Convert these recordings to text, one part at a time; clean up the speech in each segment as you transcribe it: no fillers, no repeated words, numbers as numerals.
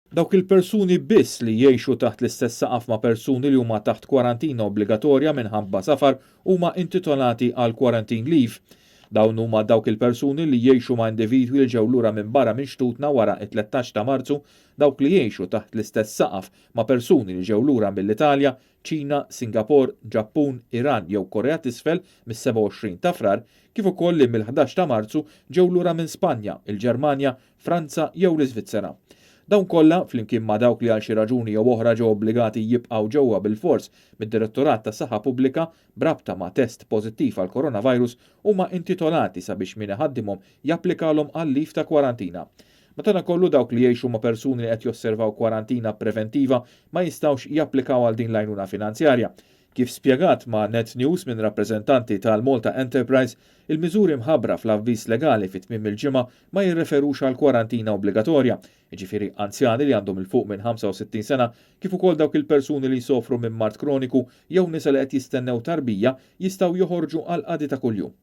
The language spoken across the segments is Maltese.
Dawk il-persuni biss li jgħixu taħt l-istess saqaf ma' persuni li huma taħt kwarantina obbligatorja minħabba safar huma intitolati għal quarantine leave. Dawn huma dawk il-persuni li jgħixu ma' individwi li ġew lura minn barra minn xtutna wara t-13 ta' Marzu, dawk li jgħixu taħt l-istess saqaf ma' persuni li ġew lura mill-Italja, Ċina, Singapore, Ġappun, Iran jew Korea t'Isfel mis-27 ta' Frar, kif ukoll li mill-11 ta' Marzu ġew lura minn Spanja, il-Ġermanja, Franza jew l-Iżvizzera. Dawn kollha, flimkien ma' dawk li għal xi raġuni jew oħra ġew obbligati jibqgħu ġewwa bilfors mid-Direttorat tas-Saħħa Pubblika b'rabta ma' test pożittiv għall-coronavirus huma intitolati sabiex min iħaddimhom japplikalhom għal leave ta' kwarantina. Madankollu dawk li jgħixu ma' persuni li qed josservaw kwarantina preventiva ma jistgħux japplikaw għal din l-għajnuna finanzjarja. Kif spjegat ma' Net News minn rappreżentanti tal-Malta Enterprise, il-miżuri mħabbra fl-avviż legali fi tmiem il-ġimgħa ma jirreferux għal kwarantina obbligatorja, jiġifieri anzjani li għandhom 'il fuq minn 65 sena kif ukoll dawk il-persuni li jsofru minn mard kroniku jew nisa li qed jistennew tarbija jistgħu joħorġu għal qadi ta' kuljum.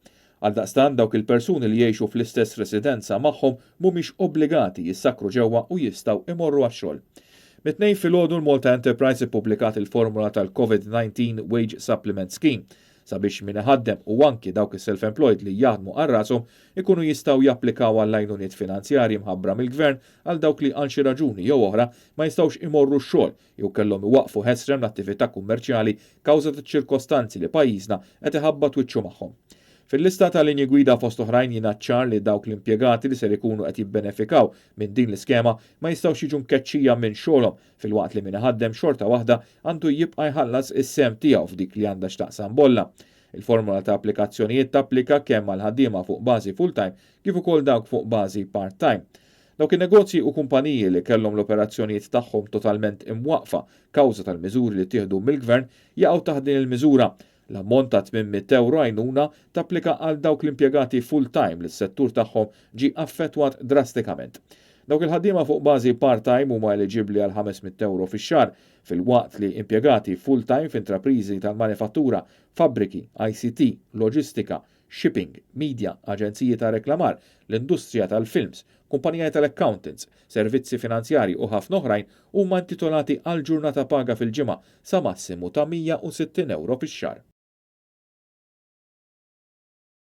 Għaldaqstant dawk il-persuni li jgħixu fl-istess residenza magħhom mhumiex obbligati jissakkru ġewwa u jistgħu imorru għax-xogħol. Mit-Tnejn filgħodu l-Malta Enterprise ippubblikat il-formula tal-COVID-19 Wage Supplement Scheme sabiex min iħaddem u anki dawk is-self-employed li jaħdmu għal rashom ikunu jistgħu japplikaw għall-għajnuniet finanzjarji mħabbra mill-Gvern għal dawk li għal xi raġuni jew oħra ma jistgħux imorru x-xogħol jew kellhom iwaqqfu ħesrem l-attività kummerċjali kawża taċ-ċirkostanzi li pajjiżna qed iħabbat wiċċu magħhom. Fil-lista ta' linji gwida fost oħrajn jingħad ċar li dawk l-impjegati li ser ikunu qed jibbenefikaw minn din l-iskema ma jistgħux jiġu mkeċċija minn xogħolhom filwaqt li min iħaddem xorta waħda għandu jibqa' jħallas is-sehem tiegħu f'dik li għandha x'taqsam bolla. Il-formula ta' applikazzjonijiet tapplika kemm għal ħaddiema fuq bażi full-time kif ukoll dawk fuq bażi part-time. Dawk in-negozji u kumpaniji li kellhom l-operazzjonijiet tagħhom totalment imwaqqfa kawża tal-miżuri li ttieħdu mill-Gvern jaqgħu taħt din il-miżura. L-ammont ta' 800 ewro għajnuna tapplika għal dawk l-impjegati full-time li s-settur tagħhom ġie affettwat drastikament. Dawk il-ħaddiema fuq bażi part-time huma eliġibbli għal 500 ewro fix-xahar, filwaqt li impjegati full-time f'intrapriżi tal-manifattura, fabbriki, ICT, loġistika, shipping, media, aġenziji ta' reklamar, l-industrija tal-films, kumpaniji tal-accountants, servizzi finanzjarji u ħafna oħrajn huma intitolati għal ġurnata paga fil-ġimgħa sa massimu ta' 160 ewro fix-xahar.